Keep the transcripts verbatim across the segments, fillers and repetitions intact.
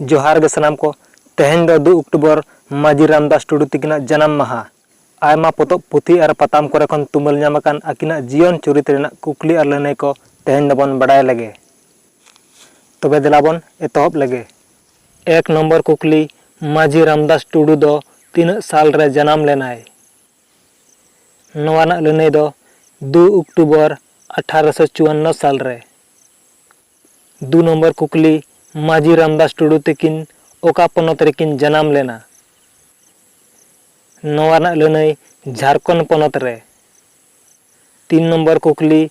ᱡᱚᱦᱟᱨ ᱜᱮ ᱥᱟᱱᱟᱢ ᱠᱚ᱾ ᱛᱮᱦᱮᱧ ᱫᱚ ᱫᱩ ᱚᱠᱴᱳᱵᱚᱨ ᱢᱟᱹᱡᱷᱤ ᱨᱟᱢᱫᱟᱥ ᱴᱩᱰᱩ ᱛᱤᱠᱤᱱᱟᱜ ᱡᱟᱱᱟᱢ ᱢᱟᱦᱟ᱾ ᱟᱭᱢᱟ ᱯᱚᱛᱚᱵ, ᱯᱩᱛᱷᱤ ᱟᱨ ᱯᱟᱛᱟᱢ ᱠᱚᱨᱮ ᱠᱷᱚᱱ ᱛᱩᱢᱟᱹᱞ ᱧᱟᱢ ᱟᱠᱟᱱ ᱟᱹᱠᱤᱱᱟᱜ ᱡᱤᱭᱚᱱ ᱪᱩᱨᱤᱛ ᱨᱮᱱᱟᱜ ᱠᱩᱠᱞᱤ ᱟᱨ ᱞᱟᱹᱱᱟᱹᱭ ᱠᱚ ᱛᱮᱦᱮᱧ ᱫᱚᱵᱚᱱ ᱵᱟᱰᱟᱭ ᱞᱮᱜᱮ᱾ ᱛᱚᱵᱮ ᱫᱮᱞᱟ ᱵᱚᱱ ᱮᱛᱚᱦᱚᱵ ᱞᱮᱜᱮ᱾ ᱮᱠ ᱱᱚᱢᱵᱚᱨ ᱠᱩᱠᱞᱤ, ᱢᱟᱹᱡᱷᱤ ᱨᱟᱢᱫᱟᱥ ᱴᱩᱰᱩ ᱫᱚ ᱛᱤᱱᱟᱹᱜ ᱥᱟᱞ ᱨᱮ ᱡᱟᱱᱟᱢ ᱞᱮᱱᱟᱭ? ᱱᱚᱣᱟ ᱨᱮᱱᱟᱜ ᱞᱟᱹᱱᱟᱹᱭ ᱫᱚ ᱫᱩ ᱚᱠᱴᱳᱵᱚᱨ ᱟᱴᱷᱟᱨᱚᱥᱚ ᱪᱩᱣᱟᱱᱱᱚ ᱥᱟᱞ ᱨᱮ᱾ ᱫᱩ ᱱᱚᱢᱵᱚᱨ ᱠᱩᱠᱞᱤ, ᱢᱟᱹᱡᱷᱤ ᱨᱟᱢᱫᱟᱥ ᱴᱩᱰᱩ ᱛᱤᱠᱤᱱ ᱚᱠᱟ ᱯᱚᱱᱚᱛ ᱨᱮᱠᱤᱱ ᱡᱟᱱᱟᱢ ᱞᱮᱱᱟ? ᱱᱚᱣᱟ ᱨᱮᱱᱟᱜ ᱞᱟᱹᱱᱟᱹᱭ ᱡᱷᱟᱲᱠᱷᱚᱸᱰ ᱯᱚᱱᱚᱛ ᱨᱮ᱾ ᱛᱤᱱ ᱱᱚᱢᱵᱚᱨ ᱠᱩᱠᱞᱤ,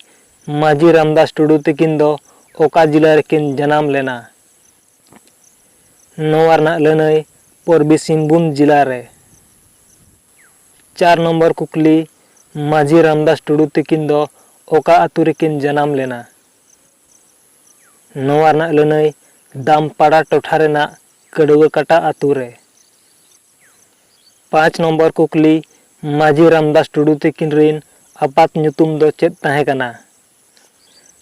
ᱢᱟᱹᱡᱷᱤ ᱨᱟᱢᱫᱟᱥ ᱴᱩᱰᱩ ᱛᱤᱠᱤᱱ ᱫᱚ ᱚᱠᱟ ᱡᱤᱞᱟ ᱨᱮᱠᱤᱱ ᱡᱟᱱᱟᱢ ᱞᱮᱱᱟ? ᱱᱚᱣᱟ ᱨᱮᱱᱟᱜ ᱞᱟᱹᱱᱟᱹᱭ ᱯᱩᱨᱵᱤ ᱥᱤᱝᱵᱷᱩᱢ ᱡᱤᱞᱟ ᱨᱮ᱾ ᱪᱟᱨ ᱱᱚᱢᱵᱚᱨ ᱠᱩᱠᱞᱤ, ᱢᱟᱹᱡᱷᱤ ᱨᱟᱢᱫᱟᱥ ᱴᱩᱰᱩ ᱛᱤᱠᱤᱱ ᱫᱚ ᱚᱠᱟ ᱟᱹᱛᱩ ᱨᱮᱠᱤᱱ ᱡᱟᱱᱟᱢ ᱞᱮᱱᱟ? ᱱᱚᱣᱟ ᱨᱮᱱᱟᱜ ᱞᱟᱹᱱᱟᱹᱭ ᱫᱟᱢᱯᱟᱲᱟ ᱴᱚᱴᱷᱟ ᱨᱮᱱᱟᱜ ᱠᱟᱹᱰᱣᱟᱹ ᱠᱟᱴᱟ ᱟᱹᱛᱩ ᱨᱮ᱾ ᱯᱟᱸᱪ ᱱᱚᱢᱵᱚᱨ ᱠᱩᱠᱞᱤ, ᱢᱟᱹᱡᱷᱤ ᱨᱟᱢᱫᱟᱥ ᱴᱩᱰᱩ ᱛᱤᱠᱤᱱ ᱨᱤᱱ ᱟᱯᱟᱛ ᱧᱩᱛᱩᱢ ᱫᱚ ᱪᱮᱫ ᱛᱟᱦᱮᱸ ᱠᱟᱱᱟ?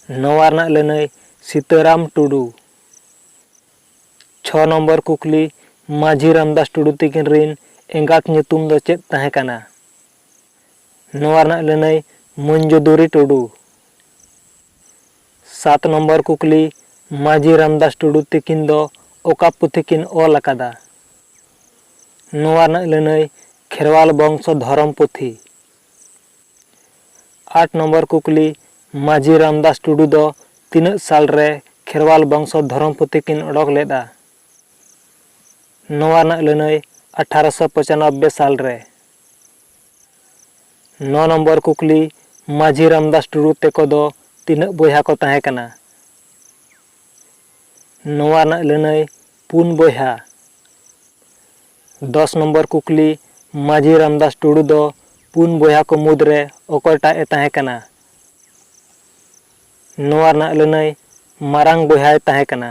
ᱱᱚᱣᱟ ᱨᱮᱱᱟᱜ ᱞᱟᱹᱱᱟᱹᱭ ᱥᱤᱛᱟᱹᱨᱟᱢ ᱴᱩᱰᱩ᱾ ᱪᱷᱚ ᱱᱚᱢᱵᱚᱨ ᱠᱩᱠᱞᱤ, ᱢᱟᱹᱡᱷᱤ ᱨᱟᱢᱫᱟᱥ ᱴᱩᱰᱩ ᱛᱤᱠᱤᱱ ᱨᱤᱱ ᱮᱸᱜᱟᱛ ᱧᱩᱛᱩᱢ ᱫᱚ ᱪᱮᱫ ᱛᱟᱦᱮᱸ ᱠᱟᱱᱟ? ᱱᱚᱣᱟ ᱨᱮᱱᱟᱜ ᱞᱟᱹᱱᱟᱹᱭ ᱢᱚᱧᱡᱩᱫᱩᱨᱤ ᱴᱩᱰᱩ᱾ ᱥᱟᱛ ᱱᱚᱢᱵᱚᱨ ᱠᱩᱠᱞᱤ, ᱢᱟᱹᱡᱷᱤ ᱨᱟᱢᱫᱟᱥ ᱴᱩᱰᱩ ᱛᱤᱠᱤᱱ ᱫᱚ ᱚᱠᱟ ᱯᱩᱛᱷᱤ ᱠᱤᱱ ᱚᱞ ᱟᱠᱟᱫᱟ? ᱱᱚᱣᱟ ᱨᱮᱱᱟᱜ ᱞᱟᱹᱱᱟᱹᱭ ᱠᱷᱮᱨᱣᱟᱞ ᱵᱚᱝᱥᱚ ᱫᱷᱚᱨᱚᱢ ᱯᱩᱛᱷᱤ᱾ ᱟᱴ ᱱᱚᱢᱵᱚᱨ ᱠᱩᱠᱞᱤ, ᱢᱟᱹᱡᱷᱤ ᱨᱟᱢᱫᱟᱥ ᱴᱩᱰᱩ ᱫᱚ ᱛᱤᱱᱟᱹᱜ ᱥᱟᱞ ᱨᱮ ᱠᱷᱮᱨᱣᱟᱞ ᱵᱚᱝᱥᱚ ᱫᱷᱚᱨᱚᱢ ᱯᱩᱛᱷᱤ ᱠᱤᱱ ᱚᱰᱚᱠ ᱞᱮᱫᱼᱟ? ᱱᱚᱣᱟ ᱨᱮᱱᱟᱜ ᱞᱟᱹᱱᱟᱹᱭ ᱟᱴᱷᱟᱨᱚᱥᱚ ᱯᱚᱸᱪᱟᱱᱚᱵᱵᱳᱭ ᱥᱟᱞ ᱨᱮ᱾ ᱱᱚ ᱱᱚᱢᱵᱚᱨ ᱠᱩᱠᱞᱤ, ᱢᱟᱹᱡᱷᱤ ᱨᱟᱢᱫᱟᱥ ᱴᱩᱰᱩ ᱛᱮᱠᱚ ᱫᱚ ᱛᱤᱱᱟᱹᱜ ᱵᱚᱭᱦᱟ ᱠᱚ ᱛᱟᱦᱮᱸ ᱠᱟᱱᱟ? ᱱᱚᱣᱟ ᱨᱮᱱᱟᱜ ᱞᱟᱹᱱᱟᱹᱭ ᱯᱩᱱ ᱵᱚᱭᱦᱟ᱾ ᱫᱚᱥ ᱱᱚᱢᱵᱚᱨ ᱠᱩᱠᱞᱤ, ᱢᱟᱹᱡᱷᱤ ᱨᱟᱢᱫᱟᱥ ᱴᱩᱰᱩ ᱫᱚ ᱯᱩᱱ ᱵᱚᱭᱦᱟ ᱠᱚ ᱢᱩᱫᱽᱨᱮ ᱚᱠᱚᱭᱴᱟᱜ ᱮ ᱛᱟᱦᱮᱸ ᱠᱟᱱᱟ? ᱱᱚᱣᱟ ᱨᱮᱱᱟᱜ ᱞᱟᱹᱱᱟᱹᱭ ᱢᱟᱨᱟᱝ ᱵᱚᱭᱦᱟᱭ ᱛᱟᱦᱮᱸ ᱠᱟᱱᱟ᱾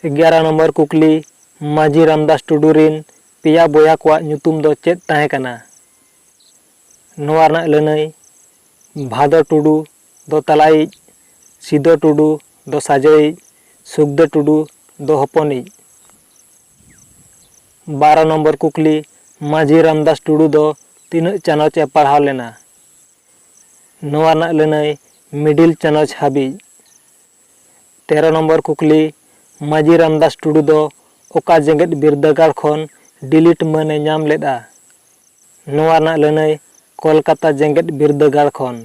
ᱮᱜᱟᱨᱚ ᱱᱚᱢᱵᱚᱨ ᱠᱩᱠᱞᱤ, ᱢᱟᱹᱡᱷᱤ ᱨᱟᱢᱫᱟᱥ ᱴᱩᱰᱩ ᱨᱤᱱ ᱯᱮᱭᱟ ᱵᱚᱭᱦᱟ ᱠᱚᱣᱟᱜ ᱧᱩᱛᱩᱢ ᱫᱚ ᱪᱮᱫ ᱛᱟᱦᱮᱸ ᱠᱟᱱᱟ? ᱱᱚᱣᱟ ᱨᱮᱱᱟᱜ ᱞᱟᱹᱱᱟᱹᱭ ᱵᱷᱟᱫᱚ ᱴᱩᱰᱩ ᱫᱚ ᱛᱟᱞᱟᱭᱤᱡ, ᱥᱤᱫᱚ ᱴᱩᱰᱩ ᱫᱚ ᱥᱟᱡᱚᱭᱤᱡ, ᱥᱩᱠᱫᱟᱹ ᱴᱩᱰᱩ ᱫᱚ ᱦᱚᱯᱚᱱᱤᱡ᱾ ᱵᱟᱨᱚ ᱱᱚᱢᱵᱚᱨ ᱠᱩᱠᱞᱤ, ᱢᱟᱹᱡᱷᱤ ᱨᱟᱢᱫᱟᱥ ᱴᱩᱰᱩ ᱫᱚ ᱛᱤᱱᱟᱹᱜ ᱪᱟᱱᱟᱪ ᱮ ᱯᱟᱲᱦᱟᱣ ᱞᱮᱱᱟ? ᱱᱚᱣᱟ ᱨᱮᱱᱟᱜ ᱞᱟᱹᱱᱟᱹᱭ ᱢᱤᱰᱤᱞ ᱪᱟᱱᱟᱪ ᱦᱟᱹᱵᱤᱡ᱾ ᱛᱮᱨᱚ ᱱᱚᱢᱵᱚᱨ ᱠᱩᱠᱞᱤ, ᱢᱟᱹᱡᱷᱤ ᱨᱟᱢᱫᱟᱥ ᱴᱩᱰᱩ ᱫᱚ ᱚᱠᱟ ᱡᱮᱜᱮᱛ ᱵᱤᱨᱫᱟᱹᱜᱟᱲ ᱠᱷᱚᱱ ᱰᱤᱞᱤᱴ ᱢᱟᱹᱱ ᱮ ᱧᱟᱢ ᱞᱮᱫᱼᱟ? ᱱᱚᱣᱟ ᱨᱮᱱᱟᱜ ᱞᱟᱹᱱᱟᱹᱭ ᱠᱚᱞᱠᱟᱛᱟ ᱡᱮᱜᱮᱛ ᱵᱤᱨᱫᱟᱹᱜᱟᱲ ᱠᱷᱚᱱ᱾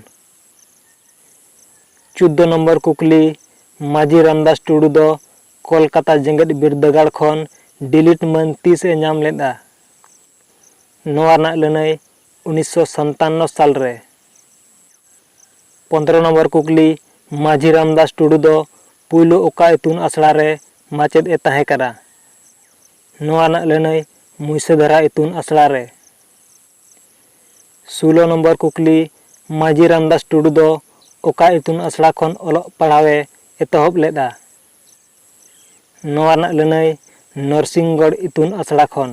ᱪᱳᱫᱫᱳ ᱱᱚᱢᱵᱚᱨ ᱠᱩᱠᱞᱤ, ᱢᱟᱹᱡᱷᱤ ᱨᱟᱢᱫᱟᱥ ᱴᱩᱰᱩ ᱫᱚ ᱠᱚᱞᱠᱟᱛᱟ ᱡᱮᱜᱮᱛ ᱵᱤᱨᱫᱟᱹᱜᱟᱲ ᱠᱷᱚᱱ ᱰᱤᱞᱤᱴ ᱢᱟᱹᱱ ᱛᱤᱥ ᱮ ᱧᱟᱢ ᱞᱮᱫᱼᱟ? ᱱᱚᱣᱟ ᱨᱮᱱᱟᱜ ᱞᱟᱹᱱᱟᱹᱭ ᱩᱱᱤᱥᱥᱚ ᱥᱟᱛᱟᱱᱱᱚ ᱥᱟᱞ ᱨᱮ᱾ ᱯᱚᱱᱫᱽᱨᱚ ᱱᱚᱢᱵᱚᱨ ᱠᱩᱠᱞᱤ, ᱢᱟᱹᱡᱷᱤ ᱨᱟᱢᱫᱟᱥ ᱴᱩᱰᱩ ᱫᱚ ᱯᱩᱭᱞᱩ ᱚᱠᱟ ᱤᱛᱩᱱ ᱟᱥᱲᱟ ᱨᱮ ᱢᱟᱪᱮᱫ ᱮ ᱛᱟᱦᱮᱸ ᱠᱟᱱᱟ? ᱱᱚᱣᱟ ᱨᱮᱱᱟᱜ ᱞᱟᱹᱱᱟᱹᱭ ᱢᱩᱭᱥᱟᱹᱫᱷᱟᱨᱟ ᱤᱛᱩᱱ ᱟᱥᱲᱟ ᱨᱮ᱾ ᱥᱳᱞᱳ ᱱᱚᱢᱵᱚᱨ ᱠᱩᱠᱞᱤ, ᱢᱟᱹᱡᱷᱤ ᱨᱟᱢᱫᱟᱥ ᱴᱩᱰᱩ ᱫᱚ ᱚᱠᱟ ᱤᱛᱩᱱ ᱟᱥᱲᱟ ᱠᱷᱚᱱ ᱚᱞᱚᱜ ᱯᱟᱲᱦᱟᱣ ᱮ ᱮᱛᱚᱦᱚᱵ ᱞᱮᱫᱼᱟ? ᱱᱚᱣᱟ ᱨᱮᱱᱟᱜ ᱞᱟᱹᱱᱟᱹᱭ ᱱᱚᱨᱥᱤᱝᱜᱚᱲ ᱤᱛᱩᱱ ᱟᱥᱲᱟ ᱠᱷᱚᱱ᱾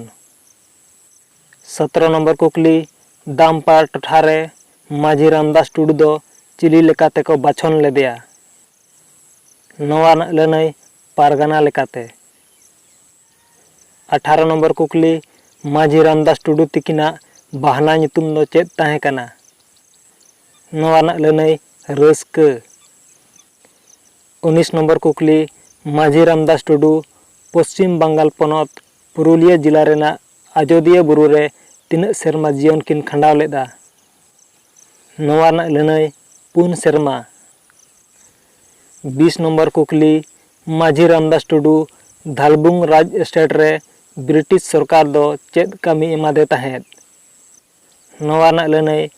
ᱥᱚᱛᱨᱚ ᱱᱚᱢᱵᱚᱨ ᱠᱩᱠᱞᱤ, ᱫᱟᱢᱯᱟᱲ ᱴᱚᱴᱷᱟ ᱨᱮ ᱢᱟᱹᱡᱷᱤ ᱨᱟᱢᱫᱟᱥ ᱴᱩᱰᱩ ᱫᱚ ᱪᱤᱞᱤ ᱞᱮᱠᱟ ᱛᱮᱠᱚ ᱵᱟᱪᱷᱚᱱ ᱞᱮᱫᱮᱭᱟ? ᱱᱚᱣᱟ ᱨᱮᱱᱟᱜ ᱞᱟᱹᱱᱟᱹᱭ ᱯᱟᱨᱜᱟᱱᱟ ᱞᱮᱠᱟᱛᱮ᱾ ᱟᱴᱷᱟᱨᱚ ᱱᱚᱢᱵᱚᱨ ᱠᱩᱠᱞᱤ, ᱢᱟᱹᱡᱷᱤ ᱨᱟᱢᱫᱟᱥ ᱴᱩᱰᱩ ᱛᱤᱠᱤᱱᱟᱜ ᱵᱟᱦᱱᱟ ᱧᱩᱛᱩᱢ ᱫᱚ ᱪᱮᱫ ᱛᱟᱦᱮᱸ ᱠᱟᱱᱟ? ᱱᱚᱣᱟ ᱨᱮᱱᱟᱜ ᱞᱟᱹᱱᱟᱹᱭ ᱨᱟᱹᱥᱠᱟᱹ᱾ ᱩᱱᱤᱥ ᱱᱚᱢᱵᱚᱨ ᱠᱩᱠᱞᱤ, ᱢᱟᱹᱡᱷᱤ ᱨᱟᱢᱫᱟᱥ ᱴᱩᱰᱩ ᱯᱚᱥᱪᱤᱢ ᱵᱟᱝᱜᱟᱞ ᱯᱚᱱᱚᱛ ᱯᱩᱨᱩᱞᱤᱭᱟᱹ ᱡᱤᱞᱟ ᱨᱮᱱᱟᱜ ᱟᱡᱚᱫᱤᱭᱟᱹ ᱵᱩᱨᱩ ᱨᱮ ᱛᱤᱱᱟᱹᱜ ᱥᱮᱨᱢᱟ ᱡᱤᱭᱚᱱ ᱠᱤᱱ ᱠᱷᱟᱸᱰᱟᱣ ᱞᱮᱫᱼᱟ? ᱱᱚᱣᱟ ᱨᱮᱱᱟᱜ ᱞᱟᱹᱱᱟᱹᱭ ᱯᱩᱱ ᱥᱮᱨᱢᱟ᱾ ᱵᱤᱥ ᱱᱚᱢᱵᱚᱨ ᱠᱩᱠᱞᱤ, ᱢᱟᱹᱡᱷᱤ ᱨᱟᱢᱫᱟᱥ ᱴᱩᱰᱩ ᱫᱷᱟᱞᱵᱩᱝ ᱨᱟᱡᱽ ᱮᱥᱴᱮᱴ ᱨᱮ ᱵᱨᱤᱴᱤᱥ ᱥᱚᱨᱠᱟᱨ ᱫᱚ ᱪᱮᱫ ᱠᱟᱹᱢᱤ ᱮᱢᱟᱫᱮ ᱛᱟᱦᱮᱸᱫ? ᱱᱚᱣᱟ ᱨᱮᱱᱟᱜ ᱞᱟᱹᱱᱟᱹᱭ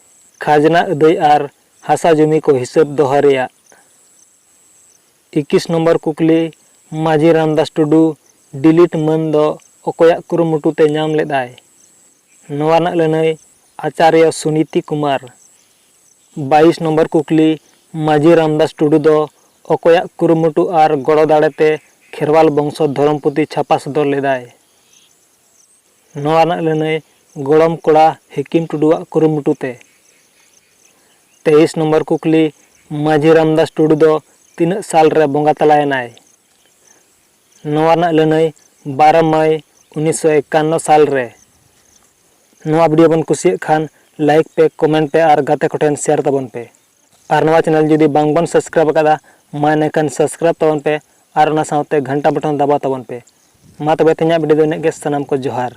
ᱠᱷᱟᱡᱽᱱᱟ ᱟᱹᱫᱟᱹᱭ ᱟᱨ ᱦᱟᱥᱟ ᱡᱚᱢᱤ ᱠᱚ ᱦᱤᱥᱟᱹᱵ ᱫᱚᱦᱚ ᱨᱮᱭᱟᱜ᱾ ᱤᱠᱤᱥ ᱱᱚᱢᱵᱚᱨ ᱠᱩᱠᱞᱤ, ᱢᱟᱹᱡᱷᱤ ᱨᱟᱢᱫᱟᱥ ᱴᱩᱰᱩ ᱰᱤᱞᱤᱴ ᱢᱟᱹᱱ ᱫᱚ ᱚᱠᱚᱭᱟᱜ ᱠᱩᱨᱩᱢᱩᱴᱩ ᱛᱮ ᱧᱟᱢ ᱞᱮᱫᱟᱭ? ᱱᱚᱣᱟ ᱨᱮᱱᱟᱜ ᱞᱟᱹᱱᱟᱹᱭ ᱟᱪᱟᱨᱭᱚ ᱥᱩᱱᱤᱛᱤ ᱠᱩᱢᱟᱨ᱾ ᱵᱟᱭᱤᱥ ᱱᱚᱢᱵᱚᱨ ᱠᱩᱠᱞᱤ, ᱢᱟᱹᱡᱷᱤ ᱨᱟᱢᱫᱟᱥ ᱴᱩᱰᱩ ᱫᱚ ᱚᱠᱚᱭᱟᱜ ᱠᱩᱨᱩᱢᱩᱴᱩ ᱟᱨ ᱜᱚᱲᱚ ᱫᱟᱲᱮ ᱛᱮ ᱠᱷᱮᱨᱣᱟᱞ ᱵᱚᱝᱥᱚ ᱫᱷᱚᱨᱚᱢ ᱯᱩᱛᱷᱤ ᱪᱷᱟᱯᱟ ᱥᱚᱫᱚᱨ ᱞᱮᱫᱟᱭ? ᱱᱚᱣᱟ ᱨᱮᱱᱟᱜ ᱞᱟᱹᱱᱟᱹᱭ ᱜᱚᱲᱚᱢ ᱠᱚᱲᱟ ᱦᱮᱠᱤᱢ ᱴᱩᱰᱩᱣᱟᱜ ᱠᱩᱨᱩᱢᱩᱴᱩ ᱛᱮ᱾ ᱛᱮᱭᱤᱥ ᱱᱚᱢᱵᱚᱨ ᱠᱩᱠᱞᱤ, ᱢᱟᱹᱡᱷᱤ ᱨᱟᱢᱫᱟᱥ ᱴᱩᱰᱩ ᱫᱚ ᱛᱤᱱᱟᱹᱜ ᱥᱟᱞ ᱨᱮ ᱵᱚᱸᱜᱟ ᱛᱟᱞᱟᱭᱮᱱᱟᱭ? ᱱᱚᱣᱟ ᱨᱮᱱᱟᱜ ᱞᱟᱹᱱᱟᱹᱭ ᱵᱟᱨᱚ ᱢᱟᱭ ᱩᱱᱤᱥᱥᱚ ᱮᱠᱟᱱᱱᱚ ᱥᱟᱞ ᱨᱮ᱾ ᱱᱚᱣᱟ video ᱵᱚᱱ ᱠᱩᱥᱤᱭᱟᱜ ᱠᱷᱟᱱ like ᱯᱮ, comment ᱯᱮ ᱟᱨ ᱜᱟᱛᱮ ᱠᱚᱴᱷᱮᱱ share ᱛᱟᱵᱚᱱ ᱯᱮ᱾ ᱟᱨ ᱱᱚᱣᱟ channel ᱡᱩᱫᱤ ᱵᱟᱝ ᱵᱚᱱ subscribe ᱟᱠᱟᱫᱟ, ᱢᱟ ᱮᱱᱠᱷᱟᱱ subscribe ᱛᱟᱵᱚᱱ ᱯᱮ ᱟᱨ ᱚᱱᱟ ᱥᱟᱶᱛᱮ ᱜᱷᱟᱱᱴᱟ button ᱫᱟᱵᱟᱣ ᱛᱟᱵᱚᱱ ᱯᱮ᱾ ᱢᱟ ᱛᱚᱵᱮ ᱛᱮᱦᱮᱧᱟᱜ video ᱫᱚ ᱤᱱᱟᱹᱜ ᱜᱮ, ᱥᱟᱱᱟᱢ ᱠᱚ ᱡᱚᱦᱟᱨ᱾